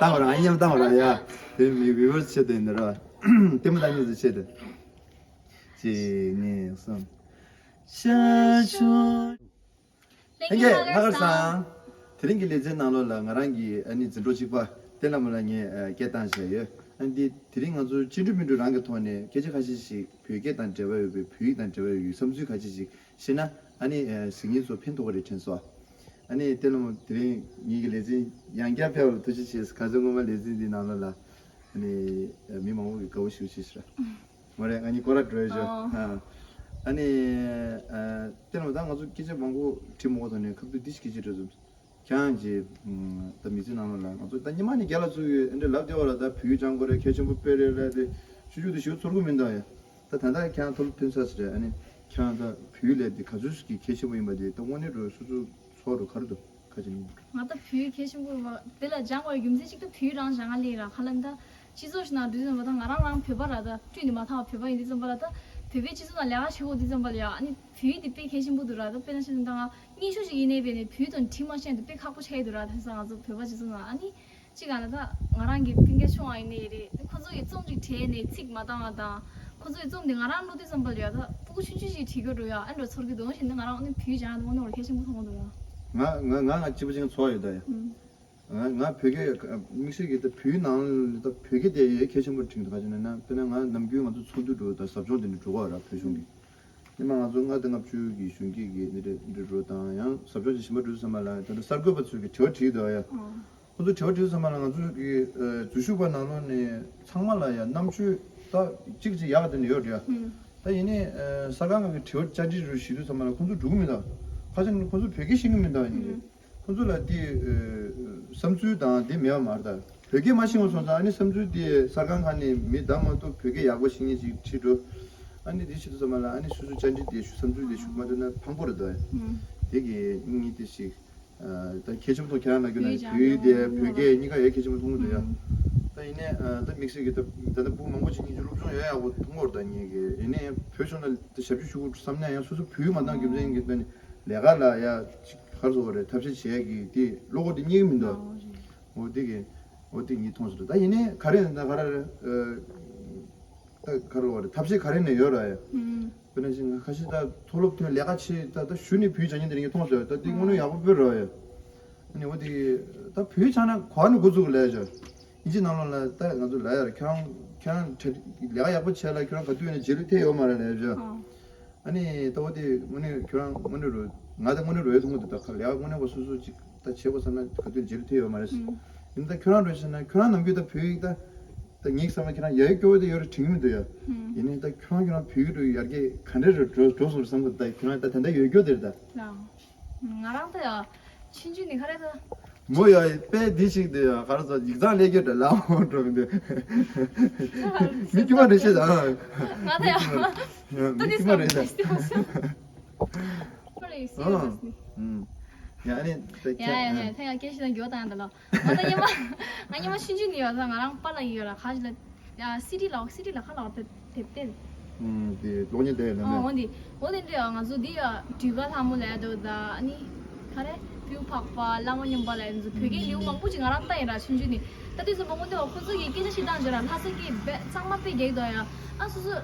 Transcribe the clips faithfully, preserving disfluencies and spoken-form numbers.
བཏང་བ་རང་ཡིན་ཡང་བཏང་བ་རང་ཡ། དེ་མི་བི་བར་ཆེ་དེ་འདི་ར། ལྟད་མོ་ལྟ་མཁན་ཚོ་ཆེ་དེ། གཅིག་གཉིས་གསུམ། ཤ་ཆུ། ལྷན་རྒྱས་ལྷག་དཀར་བཟང་། དེ་རིང་གི་ལེ་ཚན་ནང་ལོགས་ལ་ང་རང་གི་ཨ་ནི་འཛིན་གྲོགས་གཅིག་པ་བསྟན་ལྷ་མོ་ལ་ངས་ཨ་སྐད་བཏང་བཞག་ཡོད། ཨ་ནི་དེ་རིང་ང་ཚོ་ཅི་འདྲ་མི་འདྲ་རང་གི་ཐོག་ནས་སྐད་ཆ་ཁ་ཤས་ཤིག་བོད་སྐད་དང་འབྲེལ་བ་ཡོད་པའི་བོད་ཡིག་དང་འབྲེལ་བ་ཡོད་པའི་བསམ་ཚུལ་ཁ་ཤས་ཤིག་བཤད་ན་ཨ་ནི་ཨ་གཟིགས་མཁན་ཚོ་ཕན་ཐོགས་ཀྱི་རེད་དྲན་སོང་། ཨ་ནི་བསྟན་ལྷ་མོ་དེ་རིང་ངེད་ཀྱི་ལེ་ཚན་ཡང་བསྐྱར་ཕེབས་པར་ཐུགས་རྗེ་ཆེ། ག་ཚོད་སྔོན་མ་ལེ་ཚན་འདི་ནང་ལོགས་ལ་ཨ་ནི་མི་མང་པོ་གིས་དགའ་པོ་ཞེ་པོ་བྱས་ཤག་མོ་རེད། ང་གཉིས་སྐོར་ར་འགྲོ་ཡ་ཞོ། ཨོ། ཨ་ནི་ཨ་བསྟན་ལྷ་མོ་ད་ང་ཚོ་སྐད་ཆ་མང་པོ་དྲིས་མ་དགོས་ཐོག་ནས་སྐབས་དུས་འདི་ཞིག་སྐད་ཆ་དྲིས་སོང་། ཁྱེད་རང་གིས་ད་མི་ཚེ་ནང་ལོགས་ལ་ང་ཚོ་ད་སྔོན་མ་ནས་རྒན་ལགས་ཚོ་གིས་འདི་འདྲ་ལབ་བསྡད་པ་ར། ད་བོད་ཡིག་སྦྱང་དགོས་རེད། གལ་ཆེན་པོ་དཔེ་རེད་ལབ་དེ་ཞུ་རྒྱུ་དེ་ཞུ་ཚོར་གི་མི་འདུག་ཡ། ད་ད་ལྟ་ཁྱེད་རང་ཐོབ་ལ་ཐོན་ཚར་ཟེར་རེད། ཨ་ནི་ཁྱེད་རང་ད་བོད་ཡིག་ལབ་དེ་ག་ཚོད་ཀྱི་གལ་ཆེན་པོ་ཡིན་པ་དེ་ད་དངོས་གནས་འགྲོ་སོ་སོ་ཚོར་རོ་ག་རེ་འདུག་ཁ་ཅིག་ནི། ང་ད་བོད་ཡིག་གལ་ཆེན་པོ་བ་དེ་ལ་སྦྱང་བའི་རྒྱུ་མཚན་གཅིག་ད་བོད་ཡིག་རང་སྦྱང་ང་ལས་ར་ཁ་ལ་ད་སྤྱི་ཚོགས་ཤིག་ནང་འགྲོ་དུས་ཙམ་པ་ད་ང་རང་རང་བོད་པ་ར། ད་སྤྲུལ་ནས་མ་ཐག་བོད་པ་ཡིན་དུས་ཙམ་པ་ལ་ད་བོད་པའི་སྤྱི་ཚོགས་ནང་ལས་ཀ་བྱེད་དགོས་དུས་ཙམ་པ་ལ་ཡ། ཨ་ནི་བོད་ཡིག་དེ་དཔེ་གལ་ཆེན་པོ་འདུག་ར། ད་དཔེར་ན་ཆ་བཞག་ན་ད་ང་སྙན་ཞུ་ཞིག་ཡིན་ནའི་བས་ནས་བོད་ཡིག་དང་བྲིས་མ་ཤེས་ན་དཔེ་ཁག་པོ་ཆགས་ཀྱི་འདུག་ར། དེང་སང་ང་ཚོ་བོད་པ་སྤྱི་ཚོགས་ནང་ཨ་ནི། གཅིག་ག་ལ་ད་ང་རང་གི་སྤུན་ཀྱག་ཆུང་བ་ཡིན་ནའི་རེད། ཁོ་ཚོ་གིས་རྩོམ་ཅིག་བྲིས་ནས་ཚིག་མ་འདང་བ་དང་། ཁོ་ཚོ་གི་རྩོམ་དེ་ང་རང་ཀློག་དུས་ཙམ་པ་ལ་ཡ་ད་སྤུ་གུ་ཆུང་ཆུང་ཞིག་བྲིས་རྒྱུ་འགྲོ་ཡ་ཨ་འགྲོ་ཚོར་གི་འདུག་ཞེས་ནས་ང་རང་ཨ་ནི་བོད་ཡིག་སྦྱང་ཡ་དངོས་གནས་གལ་ཆེན་པོ་མཐོང་གི་འདུག་ཡ། ང་ང་ང་གཅིག་པ་ཅིག་ཚོར་ཡོད་ད་ཡ། ང་ང་བོད་སྐད་དམིགས་བསལ་གྱི་ད་བོད་ནང་ད་བོད་སྐད་དེ་ཡ་གལ་ཆེན་པོ་དྲན་གི་འདུག་ག་ཅི་ན་ན་དཔེར་ན་ང་ནམ་རྒྱུན་ང་ཚོ་ཚོགས་འདུ་འགྲོ་ད་ཟབ་སྦྱོང་དེ་འདྲ་འགྲོ་གི་ཡོད་ར། བོད་གཞུང་གི་སྔོན་མ་ང་ཚོ་ལྔ་དང་ལྔ་བཅུ་གི་གཞོན་སྐྱེས་ཀྱི་འདི་འདྲ་འདི་འགྲོ་དང་ཡང་ཟབ་སྦྱོང་ཅིག་གཞན་པ་འགྲོ་དུས་ཙམ་པ་ལ་ད་ལྟ་གསར་འགོད་པ་ཚོས་ཀྱི་དྲི་བ་དྲིས་འདུག་ཡ། ཁོ་ཚོ་དྲི་བ་དྲིས་ཙམ་པ་ལ་ང་ཚོ་གི་ཨ་འཛུལ་ཞུགས་པ་ནང་ལོགས་ནས་ཚང་མ་ལ་ཡང་རྣམ་དཔྱོད་ད་གཅིག་གཅིག་ཡག་ག་དེ་འདྲ་ཡོད་རེད་ཡ། ད་ཡིན་ནའི་ཨ་གསར་ཁང་ཁག་གི་དྲི་བ་བཅར་འདྲི་རུ་ཞུ་དུས་ཙམ་པ་ལ་ཁོ་ཚོ་འགྲོ་གི་མི་འདུག་ཁ་ཅིག་ཁོ་ཚོ་བོད་སྐད་ཤེས་ཀྱི་མི་འདུག་ཡིན་གྱི། ཁོ་ཚོ་ལ་དེ་ཨ་བསམ་ཚུལ་དང་དེ་མེད་པ་མ་རེད་ད། བོད་སྐད་མ་ཤེས་པ་སོང་ཙང་ཨ་ནི་བསམ་ཚུལ་དེ་གསར་ཁང་ཁག་ནས་མི་ད་མ་གཏོགས་བོད་སྐད་ཡག་པོ་ཤེས་མཁན་ཞིག་ཁྲིད་འགྲོ། ཨ་ནི་དེ་བྱེད་དུས་ཙམ་པ་ལ་ཨ་ནི་སོ་སོའི་བཅར་འདྲི་དེ་ཞུ་བསམ་ཚུལ་དེ་ཞུ་མ་ཐུབ་ན་ཕངས་པོ་རེད་ད། དེ་གི་སྙིང་ཉེ་དེ་ཞིག་ཨ་ད་གལ་ཆེན་པོ་མཐོང་། ཁྱེད་རང་ལ་རྒྱུ་ན་བོད་ཡིག་དེ་བོད་སྐད་གཉིས་ཀ་ཡང་གལ་ཆེན་པོ་མཐོང་གི་འདུག་ཡ། ད་ཡིན་ནའི་ཨ་ད་དམིགས་བསལ་གྱི་ད་ད་ལྟ་ཕྲུ་གུ་མང་པོ་ཅིག་སྙིང་རྗེ་སློབ་སྦྱོང་ཡོད་ཡག་པོ་མཐོང་གི་ཡོད་ད། ངེད་ཀྱི་ཡིན་ནའི་བོད་གཞུང་ལ་ད་ཞབས་ཞུ་ཞུ་དགོས་བསམ་ན་ཡང་སོ་སོ་བོད་ཡིག་མ་འདང་རྒྱུ་མཚན་གྱི་ད་ནི་ལས་ཀ་ལ་ཡ་ཅིག་ག་རེ་ཟེར་དགོས་རེད། ཐབས་ཤེས་བྱེད་ཡག་གི་དེ་བློ་ཁོག་དེ་རྙེད་ཀྱི་མི་འདུག་འོ་དེ་གི་འོ་དེ་ངས་མཐོང་སོང་། ད་ཡིན་ནའི་ག་རེ་ད་ག་རེ་ཨ་ད་ག་རེ་ལབ་དགོས་རེད། ཐབས་ཤེས་ག་རེ་ནས་ཡོད་ར་ཡ། དཔེར་ན་ཅིག་ང་ཁ་ཤས་ད་མཐོ་སློབ་ཐོན་ལས་ཀ་བྱེད་ད་ད་གཞུག་ནས་བོད་སྦྱང་མཁན་དེ་རིང་མཐོང་སོང་། ད་དེ་དངོས་གནས་ཡག་པོ་དཔེ་རེད་ཡ། ཨ་ནི་འོ་དེ་ད་བོད་སྦྱང་ན་ག་ནས་འགོ་བཙུགས་ལབ་ཡ། ཨིན་ཇི་ནང་ལོགས་ལ་ད་ང་ཚོ་ལབ་ཡ་ར། ཁྱོད་རང་ཁྱོད་རང་ལས་ཀ་ཡག་པོ་བྱས་ལ་ཁྱོད་རང་ག་དུས་ཡིན་ན་རྗེས་ལུས་ཐེབས་ཡོད་མ་རེད་ལབ་ཡ། ཨ་ནི་ད་འོ་དེ་དངོས་གནས་ཁྱོད་རང་དངོས་གནས་རུ་ང་ད་དངོས་གནས་རུ་ཡོད་མཐོང་གི་འདུག་ད་ཁ་ལས་ཀ་དངོས་གནས་པ་སོ་སོ་ཅིག་ད་བྱེད་དགོས་བསམ་ན་ག་དུས་རྗེས་ལུས་ཐེབས་ཡོད་མ་རེད། ཡིན་ད་ཁྱོད་རང་རུ་བྱས་ན་ཁྱོད་རང་ནམ་རྒྱུན་ད་བོད་ཡིག་ད་ད་ངས་བསམ་ན་ཁྱོད་རང་ཡ་ཡི་སྐྱོ་བོ་དེ་ཡོད་རེད་དྲན་གྱི་མི་འདུག་ཡ། ཡིན་ནའི་ད་ཁྱོད་རང་ཁྱོད་རང་བོད་ཡིག་རུ་ཡར་རྒྱས་ག་འདྲ་རུ་འགྲོ་འགྲོ་སོང་རེད་བསམ་གི་འདུག་ད་ཁྱོད་རང་ད་ད་ལྟ་ཡོད་རྒྱུ་དེ་རེད་ད། ང་རང་ད་ཡ་ཆུང་ཆུང་ནས་ག་རེ་ད། མོ་ཡ་དཔེ་འདི་ཞིག་འདི་ཡ་ག་རེ་ཟ་ཡིག་ཚང་ལས་རྒྱུ་འདྲ་ལ་འོང་འགྲོ་གི་འདུག་མི་དཀྱུས་མ་རེད་ཤེས་ད། ང་ད་ཡ། མི་དཀྱུས་མ་རེད་ད། ཨ། ཨུམ། ཡ་ཨ་ནི་ད་ཡ་ཡ་ཡ་ད་ཡ་སྐད་ཆ་ད་མགྱོགས་བཏང་ད་ལོ། ང་ད་སྔོན་མ་ང་སྔོན་མ་ཆུང་ཆུང་ནས་ཡོད་ད། ང་རང་པཱ་ལགས་ཡོད་ལ་ཁ་ཅིག་ལ་ཡ་སི་ཌི་ལ་སི་ཌི་ལ་ཁ་ལ་དེབ་དེབ་དེབ། ཨུམ། དེ་གློག་བརྙན་དེ་ལ་ཨོ་ནི་འོ་དེ་འདྲ་ཡ། ང་ཚོ་འདི་ཡ་འགྲུལ་པ་ལྷ་མོ་ལ་ཡ་འགྲོ་ད། ཨ་ནི་ག་རེ་བེའུ་ཕག་པ་བླ་མ་སྨྱོན་པ་ལ་ཡ་ང་ཚོ་བོད་སྐད་ལེའུ་མང་པོ་ཅིག་ང་རང་ལྟ་ཡིན་ར་ཆུང་ཆུང་ནས། ད་དུས་ཚོད་མང་པོ་འདི་བ་ཁོ་ཚོ་གིས་སྐད་ཆ་བཤད་སྟངས་བྱས་ར་ལྷ་སའི་སྐད་དཔེ་གཙང་མ་དཔེ་རྒྱག་གི་འདུག་ཡ། ཨ་སོ་སོ་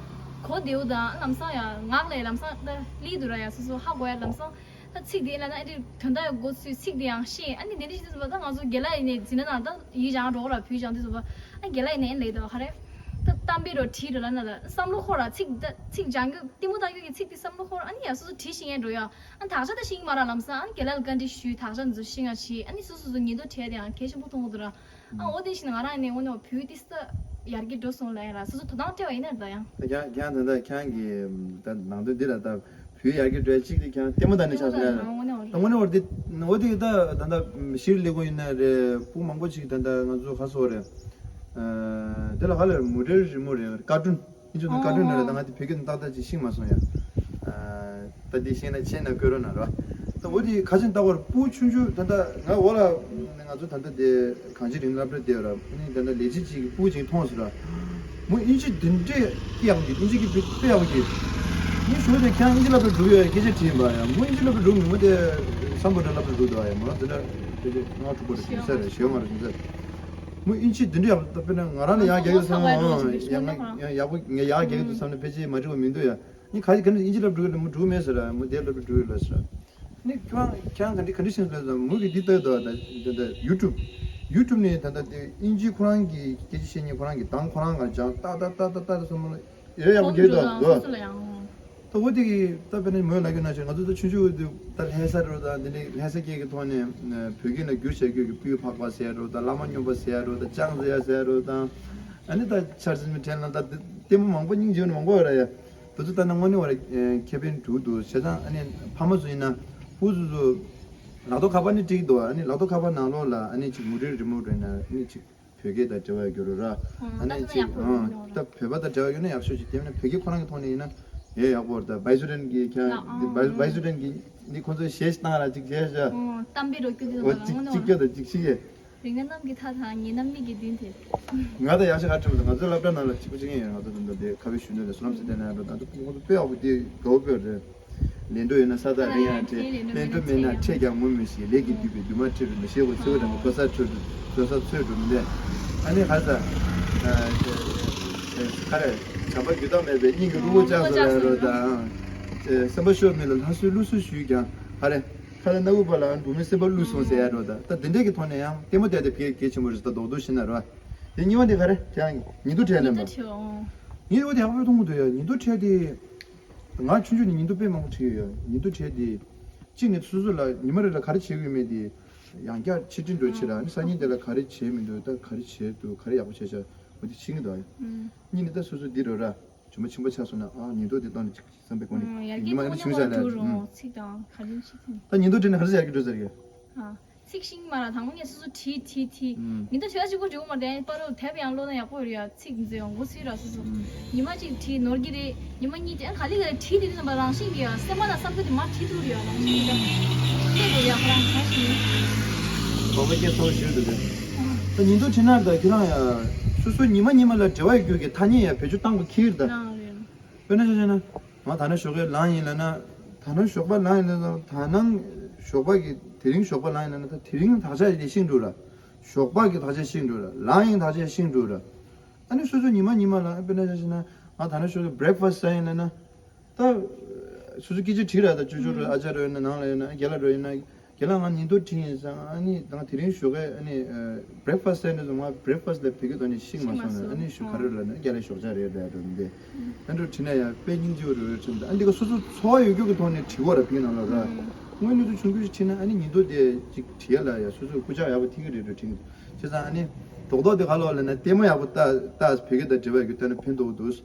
གོ་བདེའུ་དང་ལམ་སང་ཡ་ངག་ལ་ཡ་ལམ་སང་ད་ལི་འདུག་ར་ཡ། སོ་སོ་ཧ་གོ་ཡ་ལམ་སང་ད་ཚིག་དེ་ལ་ན་ཨ་འདི་དོན་དག་ཡ་གོ་ཚུལ་ཚིག་དེ་ཡང་ཤེས། ཨ་ནི་དེ་འདྲ་ཞིག་ཚོད་ད་ང་ཚོ་རྒན་ལགས་ཡིན་ནས་འཛིན་ན་ན་ད་ཡིག་སྦྱང་འགྲོ་ར་བོད་སྦྱང་དུས་ཚོད་ཨ་རྒན་ལགས་ཡིན་ནས་ཨེ་ལས་ད་ག་རེ་ད་གཏམ་དཔེ་རོ་བྲིས་རོ་ལ་ན་ད་བསམ་བློ་འཁོར་ར་ཚིག་ད་ཚིག་སྦྱང་རྒྱུ་གཏི་མུག་ལྟ་རྒྱུ་གི་ཚིག་དེ་བསམ་བློ་འཁོར་ཨ་ནི་ཡ་སོ་སོ་བྲིས་ཤེས་ཡ་འགྲོ་ཡ། ཨ་དག་ཆ་ད་ཤེས་ཀྱི་མ་ར་ལམ་སང་ཨ་ནི་རྒན་ལགས་ལ་བཀའ་འདྲི་ཞུས་དག་ཆ་འཛུལ་ཤེས་ང་བྱས་ཨ་ནི་སོ་སོ་སོ་ཉིན་ཐོ་བྲིས་དེ་ཡང་གལ་ཆེན་པོ་མཐོང་གི་འདུག་ར། ཨ་འོ་དེ་བཞིན་ང་རང་ནས་འོ་ནས་བོད་ཡིག་ཏིས་ད་ཡར་རྒྱས་འགྲོ་སོང་ལབ་ཡིན་ར། སོ་སོ་དོ་སྣང་སྤྲད་པ་ཡིན་ན་ད་ཡང་། ད་ཁྱང་ཁྱང་ད་ལྟ་ཁྱང་གི་ད་ནང་དོན་འདི་ལ་ད་བོད་ཡིག་ཡར་རྒྱས་འགྲོ་ཡ་གཅིག་དེ་ཁྱང་ལྟད་མོ་ད་ནས་ཆགས་སོང་ལབ་ཡ། ད་དངོས་གནས་འོ་དེ་འོ་དེ་ད་ད་ད་གཞིར་ལས་ཁུངས་ཡིན་ན་རེད། ཕྲུ་གུ་མང་པོ་ཅིག་ད་ད་ང་ཚོ་ཁ་སོ་རེད། ཨ་དེ་ལ་ཧ་ལས་མོ་ཌེལ་རི་མོ་རེད། ཀར་ཊུན། ཁྱེད་ཚོ་ནི་བཀའ་དྲིན་ན་རེ་ད་ང་དེ་བོད་སྐད་ཏག་ཏག་ཅིག་ཤེས་མ་སོང་ཡ། ཨ་ད་དེ་ཤེས་ན་ཆེ་ན་བཀོད་རོགས་གནང་རོགས། ད་འོ་དེ་ཁ་ཆེན་ལྟ་བར་སྤུ་ཆུང་ཆུང་ད་ལྟ་ང་འོ་ལ་ང་ཚོ་ད་ལྟ་དེ་གངས་ཅན་རིག་གནས་སློབ་གྲྭ་དེ་ར་ནི་ད་ལྟ་ལས་བྱེད་ཅིག་གི་སྤུ་ཅིག་མཐོང་སོང་ར། མོ་ཨིན་ཇི་དེ་འདྲས་ཡག་གི་ཨིན་ཇི་གི་དཔེ་དཔེ་ཡག་གི། ངས་ཞུ་བ་དེ་ཁྱེད་ཨིན་ཇི་སློབ་གྲྭ་འགྲོ་ཡོད་སྐད་ཆ་དྲིས་ཡིན་པ་ཡ། མོ་ཨིན་ཇི་སློབ་གྲྭ་འགྲོ་མི་མོ་དེ་སམ་བྷོ་ཊ་སློབ་གྲྭ་འགྲོ་འདུག་ཡ། མོ་རང་དེ་འདྲ་དེ་འདྲས་ང་གྲུབ་པ་རེད་ཟེར་རེད་ཞེ་མ་རེད་ཟེར། མོ་ཨིན་ཇི་འདི་འདྲ་ཡག་པོ་དཔེར་ན་ང་རང་ལ་ཡག་རྒྱག་ཡོད་བསམ། ཡང་ཡག་པོ་ངས་ཡག་རྒྱག་ཡོད་བསམ་ན་ཕལ་ཆེར་མ་འགྲིག་པ་མི་འདུག་ཡ། ནི་ག་ག་ནས་ཨིན་ཇི་སློབ་འགྲོ་གི་མོ་འགྲོ་མེད་ཟེར་ར། མོ་དེ་སློབ་འགྲོ་ཡོད་ལ་ཟེར། ནི་ཁྱོད་ཁྱོད་ག་འདྲ་ག་འདྲ་ཤེས་ལ་ཟེར། མོ་གི་འདི་ལྟ་ཡོད་དོ། ད་ད་ཡུ་ཊུབ་ཡུ་ཊུབ་ནས་ད་ད་དེ་ཨིན་ཇི་ཁོ་རང་གི་སྐད་ཆ་བཤད་མཁན་ཁོ་རང་གི་གདངས་ཁོ་རང་ག་སྦྱང་ཏག་ཏག་ཏག་ཏག་ཏག་ཏག་སོང་མོ་ལ་ཡོད། ཡག་པོ་རྒྱག་དོ་ཟེར། ད་འོ་དེ་གི་ད་དཔེར་ན་མོས་ལབ་རྒྱུ་ན་ཆེ་ང་ཚོ་ད་ཆུང་ཆུང་དུས་ད་ལྷ་ས་རུ་ད་འདི་འདྲའི་ལྷ་ས་སྐད་ཀྱི་ཐོག་ནས་བོད་སྐད་ལ་བསྒྱུར་བྱ་རྒྱུ་གི་སྤུས་འཕགས་པ་ཟེར་རུ་ད་བླ་མ་སྨྱོན་པ་ཟེར་རུ་ད་ཅང་ཟེར་ཡ་ཟེར་རུ་ད་ཨ་ནི་ད་ཆར་ཟིན་མི་ཕྲན་ལ་ད་ལྟད་མོ་མང་པོ་སྙིང་རྗེ་བོ་མང་པོ་ཡོད་ར་ཡ། དེ་ཚོ་ལྟ་ན་དངོས་གནས་བར་ཁེ་ཕན་འགྲུབ་འདུག་བྱས་ཙང་ཨ་ནི་ཕ་མ་ཚོ་ཡིན་ན་སྤུ་ཚོ་ཚོ་ལག་ཐོག་ཁ་པར་ནི་འགྲིག་འདུག་ཨ་ནི་ལག་ཐོག་ཁ་པར་ནང་ལོགས་ལ་ཨ་ནི་ཅིག་མུ་འབྲེལ་རི་མོ་རེད་ན་ཨ་ནི་ཅིག་བོད་སྐད་དང་འབྲེལ་བ་ཡོད་རུ་ར། ཨ་ནི་ད་ཅིག་ཡག་པོ་ཡོད་རུ། ད་བོད་པ་དང་འབྲེལ་བ་ཡོད་ན་ཡག་ཤོས་ཅིག་དེ་ན་བོད་སྐད་ཁོ་རང་གི་ཐོག་ནས་ཡིན་ན་ཡོད་ཡག་པོ་རེད། ད་བའི་སུ་རན་གི་ཁྱང་བའི་སུ་རན་གི་འདི་ཁོ་ཚོས་གཞས་ཤིག་བཏང་ར་ཅིག་གཞས་ཤ་གཏམ་པའི་རོ་སྐྱོ་དེ་ཚོ་ཨོ་ད་ཅིག་ངོ་ཅིག་ནས་སྐྱོ་དང་ཅིག་ཤི་ཡས། རིག་ན་གནམ་གྱི་མཐའ་དང་ཉེ་ན་མིག་གི་མདུན་དེ། ང་ད་ཡག་ཤོས་ག་ཁྲིམས་ང་ཚོའི་སློབ་གྲྭ་ནང་ལ་གཅིག་པུ་གཅིག་ཡིན་ཡང་ང་ཚོ་ད་ལྟ་དེ་ཁ་བའི་གཞོན་ནུ་ལ་བསོད་ནམས་ཚེ་བརྟན་ལ་ཡང་འགྲོ་ད་ལྟ་ཁོང་ཚོ་དཔེ་ཡག་པོ་དེ་དགའ་བོ་དཔེ་རེད། ལན་འགྲོ་ཡོད་ན་ས་ཐག་རིང་ཡང་ཁྲེལ། ལན་འགྲོ་མེད་ན་ཁྲེལ་ཀྱང་ངོ་མི་ཤེས། ལས་ཀྱིས་བསྡུས་པའི་འདུན་མ་ཁྲེལ་རུ་མི་ཤེས། འོ་ཚེ་བ་རིང་པོ་གོ་ས་འཕྲོད་འགྲོ་ས་འཚོལ་འགྲོ་མི་འདས། ཨ་ནི་ག་ས་ག་རེ་བྱམས་པ་རྒྱུ་དག་མེད་པའི་སྙིང་གི་རླུང་བུ་བཅག་སོང་ལ་རོ་དང་། སེམས་པ་ཤོར་མེད་ལ་ལྷ་སྲུང་བསླུ་སྲུང་ཞུས་ཀྱང་ག་རེ་ཁ་ལ་སྣ་བུག་པ་ལའང་འབུ་མའི་སེམས་པ་བསླུས་སོང་ཟེར་ཡ་རོ་ད་ད་དེ་འདྲས་ཀྱི་ཐོག་ནས་ཡང་ལྟད་མོ་བལྟས་ཏེ་ཕ་གི་གལ་ཆེན་པོ་རེད་ད་རྡོག་རྡོག་ཤི་ན་རོ། དེ་གཉིས་པ་དེ་ག་རེ་ཁྱེད་རང་ཉིན་ཐོ་བྲིས་ལེན་པ། ཉིན་ཐོ་བྲིས་ཨོ། ངས་འོ་དེ་ཧ་པར་མཐོང་གི་འདུག་ཡ། ཉིན་ཐོ་བྲིས་དེ། ང་ཆུང་ཆུང་ནས་ཉིན་ཐོ་དཔེ་མང་པོ་བྲིས་ཡོད་ཡ། ཉིན་ཐོ་བྲིས་དེ། གཅིག་ནས་སོ་སོ་ལ་ཉི་མ་རེ་ལ་ག་རེ་བྱེད་དགོས་མེད་དེ། ཡང་བསྐྱར་ཕྱིར་དྲན་འགྲོ་ཕྱིར་ར་ཨ་ནི་སང་ཉིན་དེ་ལ་ག་རེ་བྱས་མི་འདུག་ད་ག་རེ་བྱས་འདུག་ག་རེ་ཡག་པོ་བྱས་ཤག་འོ་དེ་ཤེས་ཀྱི་འདུག་ཡ། གཉིས་ནས་ད་སོ་སོ་འདི་རུ་ར། ཇོ་མོ་ཆེན་པོ་ཆགས་སོང་ན་ཨ་ཉིན་ཐོ་འདི་བཏང་ནས་ཅིག་བསམ་པའི་སྒོ་ནས་ཡར་རྒྱས་ཉི་མ་གཏོང་ནས་ཆུང་ཤ་ལ་ཡར་རྒྱས་གཏོང་ནས་ཚིག་དང་ག་རེ་ཤེས་ཐུབ། ད་ཉིན་ཐོ་བྲིས་ནས་ག་རེ་ཟེར་ཡར་རྒྱས་འགྲོ་ཟེར་གི། ཨ། ཚིག་ཤིང་མ་ར་དང་པོ་ངས་སོ་སོ་བྲིས་བྲིས་བྲིས། ཨུམ། མི་འདུག་བྱ་གཅིག་པོ་བྲིས་འོང་མ་རེད་པ་རོ་དེབ་ཡང་ཀློག་ན་ཡག་པོ་རེད་ཡ་ཚིག་མཛོད་ཡོང་མགོ་ཚོས་ར་སོ་སོ། ཨུམ། ཉི་མ་གཅིག་བྲིས་ནོར་གི་རེད། ཉི་མ་གཉིས་ཀྱི་ཨ་ག་ལེ་ག་ལེ་བྲིས་དེ་དུས་ཙམ་པ་རང་བཞིན་གྱི་ཡ་སེམས་པ་དང་བསམ་ཚུལ་དེ་མར་བྲིས་ཐུབ་རེད་ཡ་རང་བཞིན་གྱི་ཡ་ཁོ་རང་གང་ཞིག་ཡིན། ཁོ་པ་སྐད་ཚོར་ཞུས་འདུག་གས། ད་ཉིན་ཐོ་བྲིས་ན་ད་ཁྱེད་རང་ཡ་སོ་སོ་ཉི་མ་ཉི་མ་ལ་འབྲེལ་བ་ཡོད་རྒྱུ་གི་ཐ་སྙད་ཡ་བེད་སྤྱོད་བཏང་དགོས་ཁེལ་ད། རང་རེད། དཔེར་ན་ཆ་བཞག་ན། ང་ད་ནངས་ཞོགས་ཀས་ལངས་ཡིན་ལབ་ན། ད་ནངས་ཞོགས་པ་ལངས་ཡིན་ལབ་ན་ད་ནངས་ཞོགས་པ་གི་དེ་རིང་ཞོགས་པ་ལངས་ཡིན་ལབ་ན་ད་དེ་རིང་དག་ཆ་དེ་ཤེས་འགྲོ་ར། ཞོགས་པ་གི་དག་ཆ་ཤེས་འགྲོ་ར། ལངས་ཡིན་དག་ཆ་ཤེས་འགྲོ་ར། ཨ་ནི་སོ་སོ་ཉི་མ་ཉི་མ་ལ་དཔེར་ན་ཆ་བཞག་ན་ང་ད་ནངས་ཞོགས་ཀས་breakfast་ཟ་ཡིན་ལབ་ན། ད། སོ་སོ་སྐད་ཆ་དྲིས་ར་ད་ཅོ་ཅོ་ར་ཨ་ཅག་ར་ཡོད་ན་ནང་ལ་ཡོད་ན་རྒན་ལགས་ར་ཡོད་ན། རྒན་ལགས་ང་ཉིན་ཐོ་བྲིས་ཡིན་ཟེར་ཨ་ནི་ད་ང་དེ་རིང་ཞོགས་ཀས་ཨ་ནི་breakfast་ཟེར་འདྲ་ཟེར་ང་breakfast་ལ་བོད་སྐད་ཐོག་ནས་ཤེས་མ་སོང་ན་ཨ་ནི་ཞུ་ག་རེ་ལབ་ན་རྒན་ལགས་ཞོགས་ཇ་རེད་ལབ་འགྲོ་འདི། ཨ་འགྲོ་བྲིས་ན་ཡང་དཔེ་སྙིང་རྗེ་བོ་རེད་རེད་དྲན་འདུག་ཨ་འདི་ག་སོ་སོ་འཚོ་བ་ཡོད་རྒྱུ་གི་ཐོག་ནས་བྲིས་བ་ར་བོད་ནང་ལ་ར། དངོས་གནས་ཚུལ་ཆུང་ཆུང་ཞིག་བྲིས་ན་ཨ་ནི་ཉིན་ཐོ་དེ་ཅིག་བྲིས་ཡ་ལ་ཡ་སོ་སོ་སྐུ་ཅག་ཡག་པོ་ཐིག་གི་རེད་འགྲོ་དྲན་གི་འདུག་བྱས་ཙང་ཨ་ནི་རྡོག་རྡོག་དེ་ག་ལོག་ལབ་ན་ལྟད་མོ་ཡག་པོ་ལྟ་ལྟ་བོད་སྐད་དང་འབྲེལ་བ་ཡོད་རྒྱུ་ལྟ་ན་ཕན་ཐོགས་འདུག་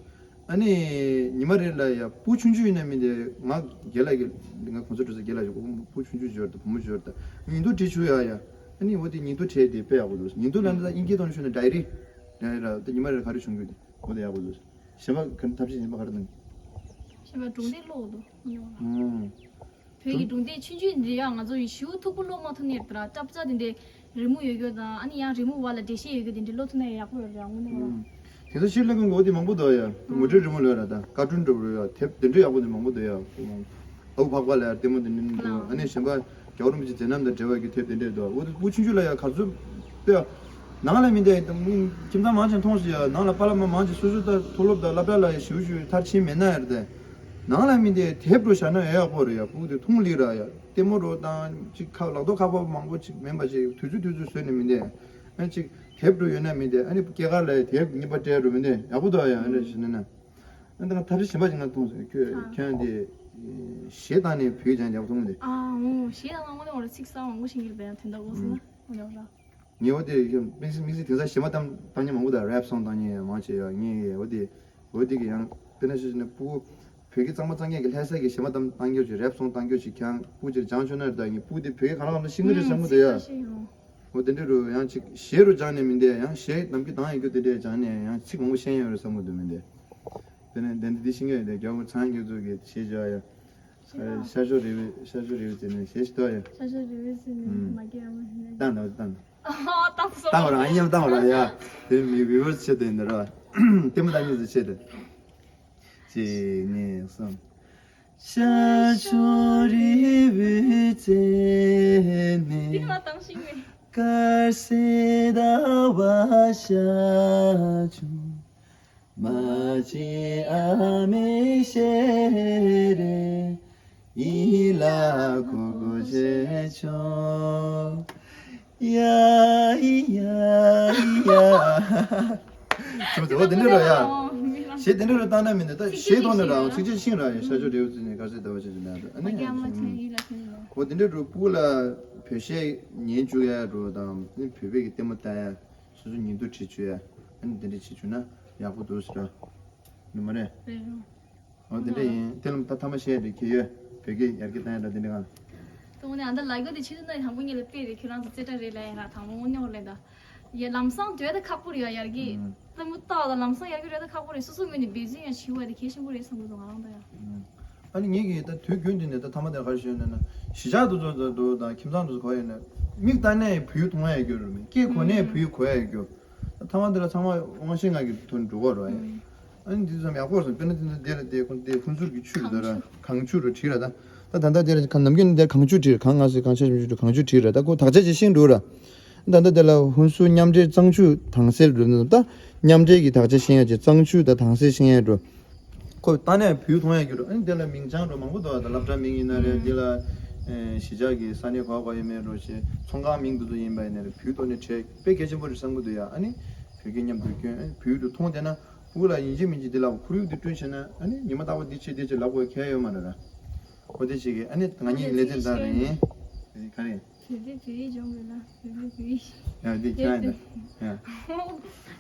ཨ་ནི། ཉི་མ་རེ་ལ་ཡ་སྤུ་ཆུང་ཆུང་ཡིན་ན་མི་འདི་ང་རྒན་ལགས་ཀྱི་ང་གོང་ས་འགྲོ་ས་རྒན་ལགས་ཀྱི་སྤུ་ཆུང་ཆུང་འབྱོར་དང་བུ་མོ་འབྱོར་དང་ཉིན་ཐོ་བྲིས་ཆུ་ཡ་ཡ། ཨ་ནི་འོ་དེ་ཉིན་ཐོ་བྲིས་དེ་དཔེ་ཡག་པོ་འདུག་ཉིན་ཐོ་ལ་ནི་ད་དབྱིན་སྐད་ཐོག་ནས་ཤོད་ན་ཌའི་རི། ཌའི་རི་ལ་ད་ཉི་མ་རེ་ལ་ག་རེ་བྱུང་རྒྱུ་དེ་འོ་དེ་ཡག་པོ་འདུག་གཞན་པ་ག་རེ་ཐབས་ཤེས་གཞན་པ་ག་རེ་གནང་གི་གཞན་པ་སྒྲུང་དེབ་ཀློག་འདུག་ཨང་། བོད་ཀྱི་སྒྲུང་དེབ་ཆུང་ཆུང་འདི་ཡང་ང་ཚོ་ཡི་ཞུ་མཐུག་པོ་ཀློག་མ་ཐུབ་ནས་དེ་ར་ཀྲབ་ཙ་དེ་འདྲའི་རི་མོ་ཡོད་རྒྱུ་དང་ཨ་ནི་ཡང་རི་མོ་བ་ལ་འགྲེལ་བཤད་ཡོད་རྒྱུ་དེ་འདྲའི་ཀློག་ཐུབ་ན་ཡག་པོ་ཡོད་རེད་དངོས་གནས། ཨང་། དེང་སང་ཕྱིར་ལེན་མཁན་གྱི་འོ་དེ་མང་པོ་འདུག་ཡ། མུ་འབྲེལ་རི་མོ་ལོས་ར་ད་ཀར་ཊུན་འདྲ་པོ་ཡ་དེབ་དེ་འདྲ་ཡག་པོ་དེ་མང་པོ་འདུག་ཡ། ཨ་བུ་ཕག་པ་ལ་ཡ་ལྟད་མོ་དེ་འདྲ་འདུག་ཨ་ནི་གཞན་པ་རྒྱལ་བ་རིན་པོ་ཆེ་མཛད་རྣམ་དང་འབྲེལ་བ་གི་དེབ་དེ་འདྲ་འདུག་འོ་དེ་སྤུ་ཆུང་ཆུང་ལ་ཡ་ག་ཚོད་དཔེ་ཡ། ནང་ལ་མི་འདེ་ཁྱིམ་ཚང་མང་ཆེ་མཐོང་སྲིད་ཡ་ནང་ལ་པཱ་ལགས་མ་མང་ཆེ་སོ་སོ་ད་མཐོ་སློབ་དང་སློབ་གྲྭ་ལ་ཡ་ཞིབ་ཞིབ་མཐར་ཕྱིན་མེད་ན་ཡ་རེད་དེ། ནང་ལ་མི་འདེ་དེབ་འགྲོ་བཞག་ན་ཡ་ཡག་པོ་རེད་ཡ་སྤུ་དེ་མཐོང་ལི་ར་ཡ་ལྟད་མོ་འགྲོ་དང་ཅིག་ཁ་ལག་ཐོག་ཁ་པར་མང་པོ་ཅིག་མེད་པ་ཅིག་དུས་ཚོད་དུས་ཚོད་བཟོས་ནས་མི་འདེ། ཨ་ཅིག་དེབ་འགྲོ་ཡོད་ན་མི་འདེ་ཨ་ནི་སྐྱེས་སྐར་ལ་དེབ་གཉིས་པ་སྤྲད་འགྲོ་མི་འདེ་ཡག་པོ་འདུག་ཡ་ཨ་འདྲ་ཞིག་ན་ན། ཨ་འདི་ང་ཐབས་ཤེས་གཞན་པ་ཞིག་ང་མཐོང་སོང་ཁྱོད་ཨ། ཁྱོད་འདི་གཞས་བཏང་ནས་བོད་ཀྱི་ལྗང་ལྗང་མཐོང་མི་འདེ། ཨ་འོ་གཞས་བཏང་ན་དངོས་གནས་འོ་ར་ཚིག་གསར་མང་པོ་ཤེས་ཀྱི་རེད་པས་ན་དོན་དག་འོ་སོང་ན་འོ་ལེ་འོ་ར། ངས་འོ་དེ་དམིགས་བསལ་དམིགས་བསལ་དེང་སང་གཞས་མ་བཏང་བཏང་མཁན་མང་པོ་འདུག་རེབ་སོང་བཏང་མཁན་ཡང་མང་ཆེ་ཡ་ངས་འོ་དེ་འོ་དེ་གི་ཡང་དཔེར་ན་ཤོད་ན་སྤུ་གུ་བོད་སྐད་གཙང་མ་གཙང་རྐྱང་གི་ལྷ་ས་གི་གཞས་མ་བཏང་བཏང་རྒྱུ་ཅིག་རེབ་སོང་བཏང་རྒྱུ་ཅིག་ཀྱང་སྤུ་ཅིག་སྦྱང་ཆོག་ན་རེད་ད་ངས་སྤུ་དེ་བོད་སྐད་ག་ལ་ག་ལ་ཤེས་ཀྱི་རེད་བསམ་གི་འདུག་ཡ། འོ་དེ་འདྲ་རུ་ཡང་ཅིག་གཞས་རུ་སྦྱངས་ནས་མི་འདས་ཡང་གཞས་ནམ་རྒྱུན་བཏང་ཡོད་རྒྱུ་དེ་འདྲས་སྦྱངས་ནས་ཡང་ཚིག་མང་པོ་ཤེས་ཡོད་རེད་བསམ་གི་འདུག་མི་འདས། དེ་ནས་དེ་འདི་འདི་ཤེས་ཀྱི་ཡོད་དེ་རྒྱལ་བ་ཚངས་དབྱངས་རྒྱ་མཚོ་གི་གཞས་བརྗོད་ཡ། ཤར་ཕྱོགས་རི་བོའི་ཤར་ཕྱོགས་རི་བོའི་རྩེ་ནས་གཞས་ཤིག་ཐོས་ཡ། ཤར་ཕྱོགས་རི་བོའི་རྩེ་ནས་ཨུམ། མ་སྐྱེས་ཨ་མ་ཧེ་ནས། བཏང་དང་བཏང་དང་། ཨ་ཧ་བཏང་སོང་། བཏང་བ་རང་ཨ་མཉམ་བཏང་བ་རང་ཡ། དེ་མི་བི་བར་ཆེད་དུ་ཡིན་ནི་ར། ལྟད་མོ་ལྟ་མཁན་ཚོ་ཆེད་དུ། གཅིག་གཉིས་གསུམ། ཤར་ཕྱོགས་རི་བོའི་རྩེ་ནས། འདི་ང་བཏང་ཤེས་མེད། དཀར་གསལ་ཟླ་བ་ཤར་བྱུང་། མ་བྱེད་ཨ་མའི་ཞལ་རས། ཡིད་ལ་གོ་གོ་བྱས་བྱུང་། ཡ་ཡ་ཡ། ཅུང་ཟད་འོ་དེ་འདྲ་རོ་ཡ། གཞས་དེ་འདྲ་རོ་བཏང་ན་མི་འདུག་ད་གཞས་ཐོག་ནས་རང་ཚིག་ཆད་ཤིང་ར་ཡ་ཤ་ཆོ་འབྲས་བུ་བརྩིས་ནས་དཀར་གསལ་ཟླ་བ་ཤར་བྱུང་ན་ཨ་ནི། འོ་དེ་འདྲ་རོ་སྤུ་གུ་ལ་བོད་གཞས་ཉན་བཅུག་ཡ་རོ་དང་བོད་པའི་གི་ལྟད་མོ་ལྟ་ཡ། སོ་སོ་ཉིན་ཐོ་བྲིས་བཅུག་ཡ། ཨ་ནི་དེ་འདྲ་བྱེད་བཅུག་ན་ཡག་པོ་འདུག་ཟེར་ར། ནི་མ་རེད། རེད་རོ། འོ་དེ་འདྲ་ཡིན། དེ་ལ་ད་ཐ་མ་བཤད་དེ་གི་ཡོད། བོད་སྐད་ཡར་རྒྱས་བཏང་ཡ་འདྲ་དེ་འདྲ་གང་། དེ་འོ་ནི་ཨ་ད་ལ་གོ་དེ་ཆི་ན་དང་པོ་ངེད་ལ་དཔེ་རེད། ཁྱོད་རང་ཚོ་རྩེ་གྲ་རེད་ལ་ཡ་ར་དང་པོ་དངོས་གནས་ཧོ་ལེ་ད། ཡ་ལམ་སང་དོད་ད་ཁག་པོ་རེད་ཡ་ཡར་གི། ཨུམ། ལྟད་མོ་ལྟ་བ་ལམ་སང་ཡར་གི་དོད་ད་ཁག་པོ་རེད། སོ་སོ་ངོས་ནས་འབད་བརྩོན་ཡང་བྱེད་དགོས་དེ་གལ་ཆེན་པོ་རེད་བསམ་གི་འདུག་ང་རང་ད་ཡ། ཨུམ། ཨ་ནི་ངེད་ཀྱིས་ད་དུས་རྒྱུན་དུ་ནས་ད་ཐ་མ་དེར་ག་རེ་ཞུས་ན་ན་གཞིས་ཆགས་དུ་ཚོ་དུ་དང་ཁྱིམ་ཚང་དུ་གོ་ཡོད་ན་མིག་ལྟ་ནས་བོད་ཡིག་མཐོང་ཡ་རྒྱུ་རུ་མིན་སྐད་གོ་ནས་བོད་ཡིག་གོ་ཡ་རྒྱུ། ཐ་མ་དེ་ལ་ཚང་མ་དབང་ཤེད་ང་གི་ཐོག་ནས་འགྲོ་གི་རེད། ཨ་ནི་འདི་ཙམ་ཡག་པོ་སོང་། དཔེར་ན་དེ་འདྲ་དེ་ལ་དེ་ཁོང་དེ་ཁོང་ཚོར་གྱི་ཆུ་རེད་ད་ར་གངས་ཆུ་རུ་བྲིས་ར་ད། ད་ད་ལྟ་དེ་ལ་གང་ནམ་རྒྱུན་ནས་དེ་གངས་ཆུ་བྲིས་ར་གངས་ང་ཟེར་གངས་ཆ་ཞིམ་ཆུ་གངས་ཆུ་བྲིས་ར་ད་ཁོ་དག་ཆ་ཅིག་ཤིང་འགྲོ་ར། ད་ལྟ་དེ་ལ་ཧུན་སུར་མཉམ་འབྲེལ་གཙང་ཆུ་དྭངས་གསལ་རུ་ད་མཉམ་འབྲེལ་གྱི་དག་ཆ་ཤིང་ཡ་ཅིག་གཙང་ཆུ་ད་དྭངས་གསལ་ཤིང་ཡ་འགྲོ། ཁོ་ལྟ་ནས་བོད་མཐོང་ཡ་གྱུར་རོ། ཨ་ནི་དེ་ལ་མིང་བྱང་རོ་མང་པོ་འདུག་ད་སློབ་གྲྭ་མིང་ཡིན་ན་རེད། དེ་ལ་གཞིས་ཆགས་ཀྱི་ས་གནས་ག་བ་ག་ཡོད་མེད་རོ་ཞེས་ཚོང་ཁང་མིང་དེ་ཚོ་ཡིན་པ་ཡིན་ན་རེད། བོད་ཐོག་ནས་བྲིས་དཔེ་གལ་ཆེན་པོ་རེད་བསམ་གྱི་འདུག་ཡ། ཨ་ནི་བོད་སྐད་མཉམ་དུ་སྐྱོན། ཨ་ནི་བོད་དུ་མཐོང་བསྡད་ན་སྤུ་གུ་ལ་ཡིན་གཅིག་མིན་གཅིག་དེ་ལ་ཁོར་ཡུག་དེ་བསྐྲུན་བྱས་ན་ཨ་ནི་ཉི་མ་རྟག་པར་འདི་བྱེད་འདི་བྱེད་ལབ་དགོས་ཁེལ་ཡོད་མ་རེད་ར། ཨོ་དེ་བྱེད་ཀྱི་ཨ་ནི་ང་གཉིས་ལས་དོན་དག་རེད་ཡིན། ག་རེ། བོད་པའི་བོད་ཡིག་སྦྱོང་དགོས་ལ་བོད་པའི་བོད་ཡིག་ཡ་འདི་ཁྱེད་རང་ཡིན་ད། ཡ།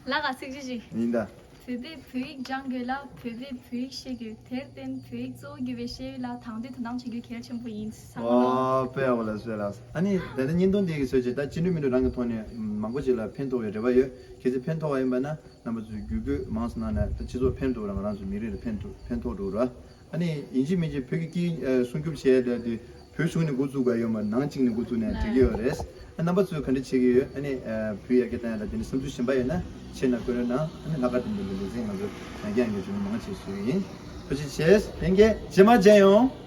ལ་ག་ཚིག་ཅི་ཞིག་ཡིན་ད། བོད་པའི་བོད་ཡིག་སྦྱང་དགོས་ལ་བོད་པའི་བོད་ཡིག་ཤེས་དགོས། དེར་བརྟེན་བོད་ཡིག་གཙོ་བོ་གྱུར་པའི་ཤེས་ཡོན་ལ་དང་དོད་དོ་སྣང་བྱེད་རྒྱུ་གལ་ཆེན་པོ་ཡིན་བསམ་གི་འདུག་ཨོ་དཔེ་ཡག་པོ་ལ་བཟོས་ལ། ཨ་ནི་ད་ནི་བརྙན་ཐུང་འདི་གི་བཟོས་བྱས་ད་ཅི་འདྲ་མི་འདྲ་རང་གི་ཐོག་ནས་མང་པོ་ཅིག་ལ་ཕན་ཐོགས་པའི་རེ་བ་ཡོད། གལ་སྲིད་ཕན་ཐོགས་པ་ཡིན་པ་ན་རྣམ་པ་ཚོས་བརྒྱུད་སྐུལ་མང་ཙམ་གནང་ན་ད་སྤྱི་ཚོགས་ཕན་ཐོགས་རང་རང་ཚོ་མི་རིགས་ལ་ཕན་ཐོགས་ཕན་ཐོགས་འགྲོ་ར། ཨ་ནི་ཡིན་གཅིག་མིན་གཅིག་བོད་ཀྱི་སྐད་ཨ་སྲུང་སྐྱོབ་བྱས་ཏེ་དེ་བོད་གཞུང་ནས་འགོ་བཙུགས་པ་ཡོད་མ་ནང་གཅིག་ནས་འགོ་བཙུགས་ནས་འགྲིག་གི་ཡོད་རེད། ཨ་རྣམ་པ་ཚོས་ག་འདྲ་བྱེད་ཀྱི་ཡོད། ཨ་ནི་ཨ་བོད་ཡར་རྒྱས་གཏོང་ཡ་ལ་དེ་འདྲ་བསམ་ཚུལ་གཞན་པ་ཡོད་ན་ཆེད་ན་བཀོད་རོགས་གནང་། ཨ་ནི་ལྷག་དཀར་དོན་གྱི་ལེ་ཚན་ང་ཚོ་ཡང་བསྐྱར་ཡང་བསྐྱར་བྱུང་མང་ཆེ་ཞུ་གི་ཡིན། ཐུགས་རྗེ་ཆེ། ལྷན་རྒྱས་རྗེས་མ་མཇལ་ཡོང་།